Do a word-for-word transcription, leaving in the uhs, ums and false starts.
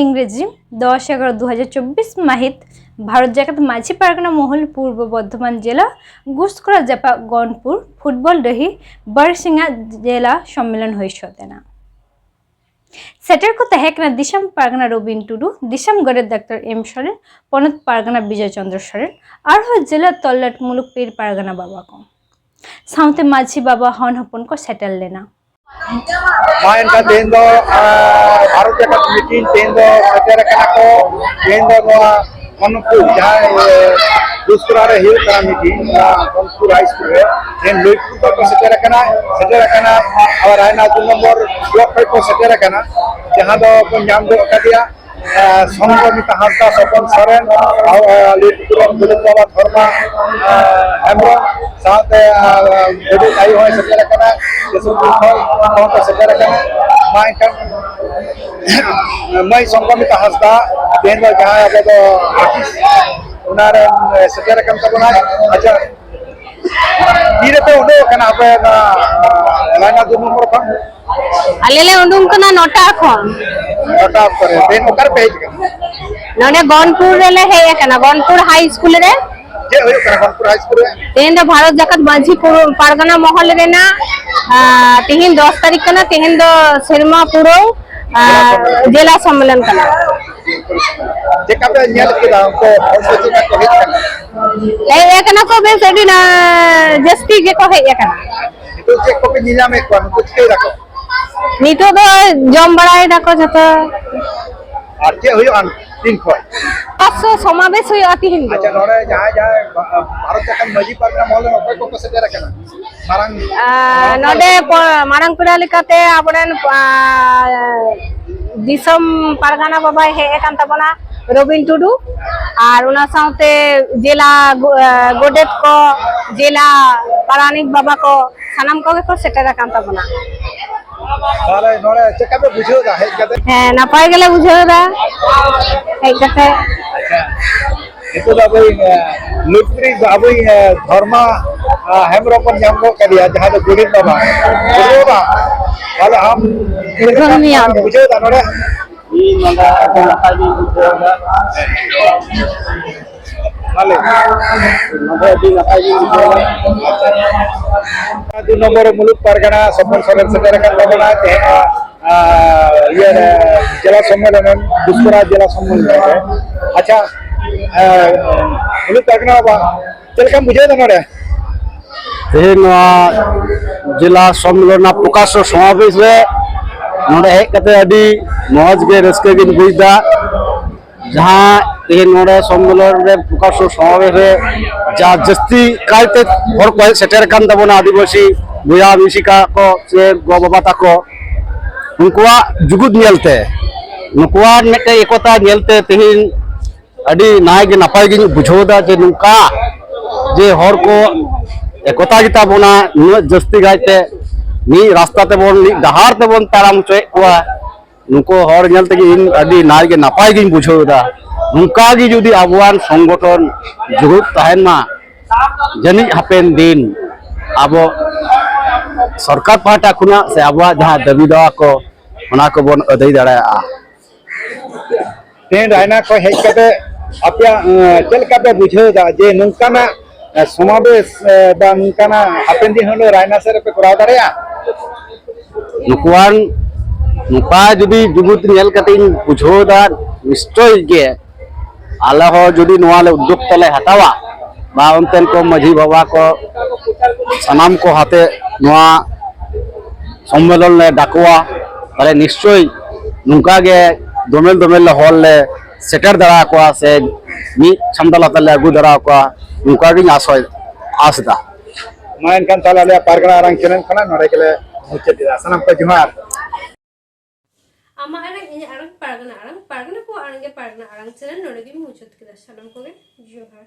ᱤᱝᱨᱮᱡᱤ ᱫᱚᱥ ᱮᱜᱟᱨᱚ ᱫᱩ ᱦᱟᱡᱟᱨ ᱪᱚᱵᱵᱤᱥ ᱢᱟᱹᱦᱤᱛ ᱵᱷᱟᱨᱚᱛ ᱡᱟᱠᱟᱛ ᱢᱟᱹᱡᱷᱤ ᱯᱟᱨᱜᱟᱱᱟ ᱢᱚᱦᱚᱞ ᱯᱩᱨᱵᱚ ᱵᱚᱨᱫᱷᱚᱢᱟᱱ ᱡᱮᱞᱟ ᱜᱩᱥᱠᱚᱨᱟ ᱡᱟᱯᱟᱜ ᱜᱚᱱᱯᱩᱨ ᱯᱷᱩᱴᱵᱚᱞ ᱰᱟᱹᱦᱤ ᱵᱟᱨᱥᱤᱝᱟ ᱡᱮᱞᱟ ᱥᱚᱢᱢᱮᱞᱚᱱ ᱦᱩᱭ ᱥᱟᱹᱛ ᱮᱱᱟ᱾ ᱥᱮᱴᱮᱨ ᱠᱚ ᱛᱟᱦᱮᱸ ᱠᱟᱱᱟ ᱫᱤᱥᱚᱢ ᱯᱟᱨᱜᱟᱱᱟ ᱨᱚᱵᱤᱱ ᱴᱩᱰᱩ, ᱫᱤᱥᱚᱢ ᱜᱚᱰᱮᱛ ᱰᱟᱠᱛᱟᱨ ᱮᱢ ᱥᱚᱨᱮᱱ, ᱯᱚᱱᱚᱛ ᱯᱟᱨᱜᱟᱱᱟ ᱵᱤᱡᱚᱭ ᱪᱚᱸᱫᱽᱨᱚ ᱥᱚᱨᱮᱱ, ᱟᱨᱦᱚᱸ ᱡᱮᱞᱟ ᱛᱚᱞᱞᱟᱴ ᱢᱩᱞᱩᱠ ᱯᱤᱨ ᱯᱟᱨᱜᱟᱱᱟ ᱵᱟᱵᱟ ᱠᱚ ᱥᱟᱶᱛᱮ ᱢᱟᱹᱡᱷᱤ ᱵᱟᱵᱟ ᱦᱚᱱ ᱦᱚᱯᱚᱱ ᱠᱚ ᱥᱮᱴᱮᱨ ᱞᱮᱱᱟ᱾ ᱢᱟ ᱮᱱᱠᱷᱟᱱ ᱛᱮᱦᱮᱧ ᱫᱚ, ᱟᱸ, ᱵᱷᱟᱨᱚᱛ ᱡᱟᱠᱟᱛ ᱢᱤᱴᱤᱝ ᱛᱮᱦᱮᱧ ᱫᱚ ᱥᱮᱴᱮᱨ ᱟᱠᱟᱱᱟ ᱠᱚ᱾ ᱛᱮᱦᱮᱧ ᱫᱚ ᱱᱚᱣᱟ ᱠᱷᱚᱱᱯᱩᱨ ᱡᱟᱦᱟᱸ, ᱮ, ᱜᱩᱥᱠᱚᱨᱟ ᱨᱮ ᱦᱩᱭᱩᱜ ᱠᱟᱱᱟ ᱢᱤᱴᱤᱝ, ᱱᱚᱣᱟ ᱠᱷᱚᱱᱯᱩᱨ ᱦᱟᱭ ᱥᱠᱩᱞ ᱨᱮ ᱛᱮᱦᱮᱧ ᱞᱩᱭᱯᱩᱨ ᱠᱷᱚᱱ ᱠᱚ ᱥᱮᱴᱮᱨ ᱟᱠᱟᱱᱟ᱾ ᱥᱮᱴᱮᱨ ᱟᱠᱟᱱᱟ ᱟᱵᱟᱨ ᱨᱟᱭᱱᱟ ᱫᱩ ᱱᱚᱢᱵᱚᱨ ᱵᱞᱚᱠ ᱠᱷᱚᱱ ᱠᱚ ᱥᱮᱴᱮᱨ ᱟᱠᱟᱱᱟ, ᱡᱟᱦᱟᱸ ᱫᱚ ᱠᱚ ᱧᱟᱢ ᱜᱚᱫ ᱟᱠᱟᱫᱮᱭᱟ᱾ ᱟᱸ, ᱥᱚᱝᱜᱷᱚᱢᱤᱛᱟ ᱦᱟᱸᱥᱫᱟ, ᱥᱚᱯᱚᱱ ᱥᱚᱨᱮᱱ, ᱟᱨ, ᱟᱸ, ᱞᱟᱹᱭ ᱛᱮᱠᱚ ᱵᱩᱞᱟᱹ ᱵᱟᱵᱟ ᱫᱷᱚᱨᱢᱟ, ᱟᱸ, ᱦᱮᱢᱵᱨᱚᱢ, ᱥᱟᱶᱛᱮ, ᱟᱸ, ᱜᱚᱰᱮᱛ ᱟᱭᱳ ᱦᱚᱸᱭ ᱥᱮᱴᱮᱨ ᱟᱠᱟᱱᱟ, ᱡᱚᱥᱚᱱᱯᱩᱨ ᱠᱷᱚᱱ ᱦᱚᱸᱠᱚ ᱥᱮᱴᱮᱨ ᱟᱠᱟᱱᱟ᱾ ᱢᱟ ᱮᱱᱠᱷᱟᱱ ᱢᱟᱹᱭ ᱥᱚᱝᱜᱷᱚᱢᱤᱛᱟ ᱦᱟᱸᱥᱫᱟ, ᱛᱮᱦᱮᱧ ᱫᱚ ᱡᱟᱦᱟᱸᱭ ᱟᱵᱚ ᱫᱚ ᱟᱨᱴᱤᱥᱴ, ᱚᱱᱟ ᱨᱮ ᱥᱮᱴᱮᱨ ᱟᱠᱟᱱ ᱛᱟᱵᱚᱱᱟᱭ᱾ ᱟᱪᱪᱷᱟ, ᱛᱤᱨᱮᱯᱮ ᱩᱰᱩᱠ ᱟᱠᱟᱱᱟ ᱟᱯᱮ ᱱᱚᱣᱟ, ᱟᱸ, ᱨᱟᱭᱱᱟ ᱫᱩ ᱱᱚᱢᱵᱚᱨ ᱠᱷᱚᱱ? ᱟᱞᱮ ᱞᱮ ᱩᱰᱩᱝ ᱠᱟᱱᱟ ᱱᱚᱴᱟ ᱠᱷᱚᱱ᱾ ᱱᱚᱴᱟ ᱚᱠᱛᱚ ᱨᱮ᱾ ᱛᱮᱦᱮᱧ ᱚᱠᱟ ᱨᱮᱯᱮ ᱦᱮᱡ ᱟᱠᱟᱱᱟ? ᱱᱚᱰᱮ ᱜᱚᱱᱯᱩᱨ ᱨᱮᱞᱮ ᱦᱮᱡ ᱟᱠᱟᱱᱟ, ᱜᱚᱱᱯᱩᱨ ᱦᱟᱭ ᱥᱠᱩᱞ ᱨᱮ᱾ ᱪᱮᱫ ᱦᱩᱭᱩᱜ ᱠᱟᱱᱟ ᱜᱚᱱᱯᱩᱨ ᱦᱟᱭ ᱥᱠᱩᱞ ᱨᱮ? ᱛᱮᱦᱮᱧ ᱫᱚ ᱵᱷᱟᱨᱚᱛ ᱡᱟᱠᱟᱛ ᱢᱟᱹᱡᱷᱤ ᱯᱩᱨ-, ᱯᱟᱨᱜᱟᱱᱟ ᱢᱚᱦᱚᱞ ᱨᱮᱱᱟᱜ, ᱟᱸ, ᱛᱮᱦᱮᱧ ᱫᱚᱥ ᱛᱟᱹᱨᱤᱠᱷ ᱠᱟᱱᱟ, ᱛᱮᱦᱮᱧ ᱫᱚ ᱥᱮᱨᱢᱟ ᱯᱩᱨᱟᱹᱣ, ᱟᱸ, ᱡᱮᱞᱟ ᱥᱚᱢᱢᱮᱞᱚᱱ ᱠᱟᱱᱟ᱾ ᱪᱮᱫᱠᱟ ᱯᱮ ᱧᱮᱞ ᱠᱮᱫᱟ, ᱩᱱᱠᱩ ᱦᱚᱲ ᱠᱚ ᱪᱮᱫᱠᱟ ᱠᱚ ᱦᱮᱡ ᱟᱠᱟᱱᱟ? ᱦᱮᱡ ᱟᱠᱟᱱᱟ ᱠᱚ ᱵᱮᱥ ᱟᱹᱰᱤ ᱱᱟ-, ᱡᱟᱹᱥᱛᱤ ᱜᱮᱠᱚ ᱦᱮᱡ ᱟᱠᱟᱱᱟ᱾ ᱱᱤᱛᱚᱜ ᱪᱮᱫ ᱠᱚᱯᱮ ᱧᱮᱞᱧᱟᱢᱮᱫ ᱠᱚᱣᱟ, ᱱᱩᱠᱩ ᱪᱤᱠᱟᱹᱭ ᱫᱟᱠᱚ? ᱱᱤᱛᱚᱜ ᱫᱚ ᱡᱚᱢ ᱵᱟᱲᱟᱭ ᱫᱟᱠᱚ ᱡᱷᱚᱛᱚ᱾ ᱟᱨ ᱪᱮᱫ ᱦᱩᱭᱩᱜᱼᱟ ᱛᱤᱱ ᱠᱷᱚᱱ? ᱚᱵᱚᱥᱥᱚ ᱥᱚᱢᱟᱵᱮᱥ ᱦᱩᱭᱩᱜᱼᱟ ᱛᱤᱦᱤᱧ ᱫᱚ᱾ ᱟᱪᱪᱷᱟ, ᱱᱚᱰᱮ ᱡᱟᱦᱟᱸᱭ ᱡᱟᱦᱟᱸᱭ ᱵᱷᱟ-, ᱵᱷᱟᱨᱚᱛ ᱡᱟᱠᱟᱛ ᱢᱟᱹᱡᱷᱤ ᱯᱟᱨᱜᱟᱱᱟ ᱢᱚᱦᱚᱞ ᱨᱮᱱ ᱚᱠᱚᱭ ᱠᱚᱠᱚ ᱥᱮᱴᱮᱨ ᱟᱠᱟᱱᱟ? ᱢᱟᱨᱟᱝ ᱟᱨ ᱱᱚᱰᱮ ᱯᱚ-, ᱢᱟᱨᱟᱝ ᱯᱮᱲᱟ ᱞᱮᱠᱟᱛᱮ ᱟᱵᱚᱨᱮᱱ, ᱟᱨ, ᱫᱤᱥᱚᱢ ᱯᱟᱨᱜᱟᱱᱟ ᱵᱟᱵᱟᱭ ᱦᱮᱡ ᱟᱠᱟᱱ ᱛᱟᱵᱚᱱᱟ, ᱨᱚᱵᱤᱱ ᱴᱩᱰᱩ, ᱟᱨ ᱚᱱᱟ ᱥᱟᱶᱛᱮ ᱡᱮᱞᱟ ᱜᱚ-, ᱟᱨ, ᱜᱚᱰᱮᱛ ᱠᱚ, ᱡᱮᱞᱟ ᱯᱟᱨᱟᱱᱤᱠ ᱵᱟᱵᱟ ᱠᱚ, ᱥᱟᱱᱟᱢ ᱠᱚᱜᱮ ᱠᱚ ᱥᱮᱴᱮᱨ ᱟᱠᱟᱱ ᱛᱟᱵᱚᱱᱟ᱾ ᱛᱟᱦᱚᱞᱮ ᱱᱚᱰᱮ ᱪᱮᱫ ᱞᱮᱠᱟ ᱯᱮ ᱵᱩᱡᱷᱟᱹᱣ ᱮᱫᱟ ᱦᱮᱡ ᱠᱟᱛᱮ? ᱦᱮᱸ, ᱱᱟᱯᱟᱭ ᱜᱮᱞᱮ ᱵᱩᱡᱷᱟᱹᱣ ᱮᱫᱟ ᱦᱮᱡ ᱠᱟᱛᱮ᱾ ᱟᱪᱪᱷᱟ, ᱱᱤᱛᱚᱜ ᱫᱚ ᱟᱵᱚᱭᱤᱡ, ᱮ, ᱞᱩᱛᱨᱤ ᱫᱚ ᱟᱵᱚᱭᱤᱡ, ᱮ, ᱫᱷᱚᱨᱢᱟ, ᱮ, ᱦᱮᱢᱵᱨᱚᱢ ᱵᱚᱱ ᱧᱟᱢ ᱜᱚᱫ ᱠᱟᱫᱮᱭᱟ, ᱡᱟᱦᱟᱸᱭ ᱫᱚ ᱜᱚᱰᱮᱛ ᱵᱟᱵᱟ᱾ ᱜᱚᱰᱮᱛ ᱵᱟᱵᱟ, ᱛᱟᱦᱚᱞᱮ ᱟᱢ ᱪᱮᱫ ᱞᱮᱠᱟᱢ ᱵᱩᱡᱷᱟᱹᱣ ᱮᱫᱟ ᱱᱚᱰᱮ? ᱤᱧ ᱱᱚᱰᱮ ᱟᱹᱰᱤ ᱱᱟᱯᱟᱭ ᱜᱤᱧ ᱵᱩᱡᱷᱟᱹᱣ ᱮᱫᱟ᱾ ᱢᱟ ᱞᱟᱹᱭ ᱢᱮ᱾ ᱱᱚᱰᱮ ᱟᱹᱰᱤ ᱱᱟᱯᱟᱭ ᱜᱤᱧ ᱵᱩᱡᱷᱟᱹᱣ ᱮᱫᱟ᱾ ᱫᱩ ᱱᱚᱢᱵᱚᱨ ᱢᱩᱞᱩᱠ ᱯᱟᱨᱜᱟᱱᱟ ᱥᱚᱯᱚᱱ ᱥᱚᱨᱮᱱ ᱥᱮᱴᱮᱨ ᱟᱠᱟᱱ ᱛᱟᱵᱚᱱᱟ ᱛᱮᱦᱮᱧ, ᱟᱨ, ᱤᱭᱟᱹ ᱨᱮ, ᱡᱮᱞᱟ ᱥᱚᱢᱢᱮᱞᱚᱱ, ᱫᱩᱥᱠᱚᱨᱟ ᱡᱮᱞᱟ ᱥᱚᱢᱢᱮᱞᱚᱱ ᱨᱮ᱾ ᱟᱪᱪᱷᱟ, ᱟᱨ, ᱢᱩᱞᱩᱠ ᱯᱟᱨᱜᱟᱱᱟ ᱵᱟᱵᱟ, ᱪᱮᱫ ᱞᱮᱠᱟᱢ ᱵᱩᱡᱷᱟᱹᱣ ᱮᱫᱟ ᱱᱚᱰᱮ? ᱛᱮᱦᱮᱧ ᱱᱚᱣᱟ ᱡᱮᱞᱟ ᱥᱚᱢᱢᱮᱞᱚᱱ ᱨᱮᱱᱟᱜ ᱯᱨᱚᱠᱟᱥᱚ ᱥᱚᱢᱟᱵᱮᱥ ᱨᱮ ᱱᱚᱰᱮ ᱦᱮᱡ ᱠᱟᱛᱮ ᱟᱹᱰᱤ ᱢᱚᱡᱽ ᱜᱮ, ᱨᱟᱹᱥᱠᱟᱹ ᱜᱤᱧ ᱵᱩᱡᱽ ᱮᱫᱟ᱾ ᱡᱟᱦᱟᱸ ᱛᱮᱦᱮᱧ ᱱᱚᱰᱮ ᱥᱚᱢᱢᱮᱞᱚᱱ ᱨᱮ, ᱯᱨᱚᱠᱟᱥᱚ ᱥᱚᱢᱟᱵᱮᱥ ᱨᱮ ᱡᱟ ᱡᱟᱹᱥᱛᱤ ᱠᱟᱭᱛᱮ ᱦᱚᱲ ᱠᱚ ᱦᱮᱡ ᱥᱮᱴᱮᱨ ᱟᱠᱟᱱ ᱛᱟᱵᱚᱱᱟ, ᱟᱹᱫᱤᱵᱟᱹᱥᱤ ᱵᱚᱭᱦᱟ ᱢᱤᱥᱤᱠᱟ ᱠᱚ ᱥᱮ ᱜᱚ ᱵᱟᱵᱟ ᱛᱟᱠᱚ, ᱩᱱᱠᱩᱣᱟᱜ ᱡᱩᱜᱩᱫ ᱧᱮᱞᱛᱮ, ᱱᱩᱠᱩᱣᱟᱜ ᱢᱤᱫᱴᱮᱡ ᱮᱠᱚᱛᱟ ᱧᱮᱞᱛᱮ ᱛᱮᱦᱮᱧ ᱟᱹᱰᱤ ᱱᱟᱭ ᱜᱮ ᱱᱟᱯᱟᱭ ᱜᱤᱧ ᱵᱩᱡᱷᱟᱹᱣ ᱮᱫᱟ ᱡᱮ ᱱᱚᱝᱠᱟ ᱡᱮ ᱦᱚᱲ ᱠᱚ ᱮᱠᱚᱛᱟ ᱜᱮᱛᱟ ᱵᱚᱱᱟ, ᱱᱩᱱᱟᱹᱜ ᱡᱟᱹᱥᱛᱤ ᱠᱟᱭᱛᱮ ᱢᱤᱫ ᱨᱟᱥᱛᱟ ᱛᱮᱵᱚᱱ, ᱢᱤᱫ ᱰᱟᱦᱟᱨ ᱛᱮᱵᱚᱱ ᱛᱟᱲᱟᱢ ᱦᱚᱪᱚᱭᱮᱫ ᱠᱚᱣᱟ᱾ ᱱᱩᱠᱩ ᱦᱚᱲ ᱧᱮᱞ ᱛᱮᱜᱮ ᱤᱧ ᱟᱹᱰᱤ ᱱᱟᱭ ᱜᱮ ᱱᱟᱯᱟᱭ ᱜᱤᱧ ᱵᱩᱡᱷᱟᱹᱣ ᱮᱫᱟ᱾ ᱱᱚᱝᱠᱟ ᱜᱮ ᱡᱩᱫᱤ ᱟᱵᱚᱣᱟᱜ ᱥᱚᱝᱜᱚᱴᱷᱚᱱ ᱡᱩᱜᱩᱫ ᱛᱟᱦᱮᱱ ᱢᱟ, ᱡᱟᱹᱱᱤᱡ ᱦᱟᱯᱮᱱ ᱫᱤᱱ ᱟᱵᱚ ᱥᱚᱨᱠᱟᱨ ᱯᱟᱦᱴᱟ ᱠᱷᱚᱱᱟᱜ ᱥᱮ ᱟᱵᱚᱣᱟᱜ ᱡᱟᱦᱟᱸ ᱫᱟᱹᱵᱤ ᱫᱟᱣᱟ ᱠᱚ, ᱚᱱᱟ ᱠᱚᱵᱚᱱ ᱟᱹᱫᱟᱹᱭ ᱫᱟᱲᱮᱭᱟᱜᱼᱟ᱾ ᱛᱮᱦᱮᱧ ᱨᱟᱭᱱᱟ ᱠᱷᱚᱱ ᱦᱮᱡ ᱠᱟᱛᱮ ᱟᱯᱮᱭᱟᱜ, ᱮᱸ, ᱪᱮᱫ ᱞᱮᱠᱟ ᱯᱮ ᱵᱩᱡᱷᱟᱹᱣ ᱮᱫᱟ ᱡᱮ ᱱᱚᱝᱠᱟᱱᱟᱜ, ᱮᱸ, ᱥᱚᱢᱟᱵᱮᱥ, ᱮᱸ, ᱵᱟ ᱱᱚᱝᱠᱟᱱᱟᱜ ᱦᱟᱯᱮᱱ ᱫᱤᱱ ᱦᱤᱞᱳᱜ ᱨᱟᱭᱱᱟ ᱥᱮᱫ ᱨᱮᱯᱮ ᱠᱚᱨᱟᱣ ᱫᱟᱲᱮᱭᱟᱜᱼᱟ? ᱱᱩᱠᱩᱣᱟᱱ ᱱᱚᱝᱠᱟ ᱡᱩᱫᱤ ᱡᱩᱜᱩᱫ ᱧᱮᱞ ᱠᱟᱛᱮ ᱤᱧ ᱵᱩᱡᱷᱟᱹᱣ ᱮᱫᱟ, ᱱᱤᱥᱪᱚᱭ ᱜᱮ ᱟᱞᱮ ᱦᱚᱸ ᱡᱩᱫᱤ ᱱᱚᱣᱟ ᱞᱮ ᱩᱫᱽᱫᱳᱜᱽ ᱛᱟᱞᱮ ᱦᱟᱛᱟᱣᱟ, ᱵᱟ ᱚᱱᱛᱮᱱ ᱠᱚ ᱢᱟᱹᱡᱷᱤ ᱵᱟᱵᱟ ᱠᱚ ᱥᱟᱱᱟᱢ ᱠᱚ ᱦᱟᱛᱮ ᱱᱚᱣᱟ ᱥᱚᱢᱢᱮᱞᱚᱱ ᱞᱮ ᱰᱟᱠᱚᱣᱟ, ᱛᱟᱦᱞᱮ ᱱᱤᱥᱪᱚᱭ ᱱᱚᱝᱠᱟ ᱜᱮ ᱫᱚᱢᱮᱞ ᱫᱚᱢᱮᱞ ᱞᱮ ᱦᱚᱲ ᱞᱮ ᱥᱮᱴᱮᱨ ᱫᱟᱲᱮ ᱟᱠᱚᱣᱟ ᱥᱮ ᱢᱤᱫ ᱪᱷᱟᱢᱰᱟ ᱞᱟᱛᱟᱨ ᱞᱮ ᱟᱹᱜᱩ ᱫᱟᱲᱮ ᱟᱠᱚᱣᱟ, ᱱᱚᱝᱠᱟ ᱜᱤᱧ ᱟᱥᱚᱭ, ᱟᱥ ᱮᱫᱟ᱾ ᱢᱟ ᱮᱱᱠᱷᱟᱱ ᱛᱟᱦᱞᱮ ᱟᱞᱮᱭᱟᱜ ᱯᱟᱨᱜᱟᱱᱟ ᱟᱲᱟᱝ ᱪᱮᱱᱮᱞ ᱠᱷᱚᱱᱟᱜ ᱱᱚᱰᱮ ᱜᱮᱞᱮ ᱢᱩᱪᱟᱹᱫ ᱮᱫᱟ᱾ ᱥᱟᱱᱟᱢ ᱠᱚ ᱡᱚᱦᱟᱨ᱾ ᱟᱢᱟᱜ ᱟᱲᱟᱝ, ᱤᱧᱟᱹᱜ ᱟᱲᱟᱝ, ᱯᱟᱨᱜᱟᱱᱟ ᱟᱲᱟᱝ, ᱯᱟᱨᱜᱟᱱᱟ ᱠᱚᱣᱟᱜ ᱟᱲᱟᱝ ᱜᱮ ᱯᱟᱨᱜᱟᱱᱟ ᱟᱲᱟᱝ ᱪᱮᱱᱮᱞ ᱱᱚᱰᱮ ᱜᱤᱧ ᱢᱩᱪᱟᱹᱫ ᱠᱮᱫᱟ᱾ ᱥᱟᱱᱟᱢ ᱠᱚᱜᱮ ᱡᱚᱦᱟᱨ᱾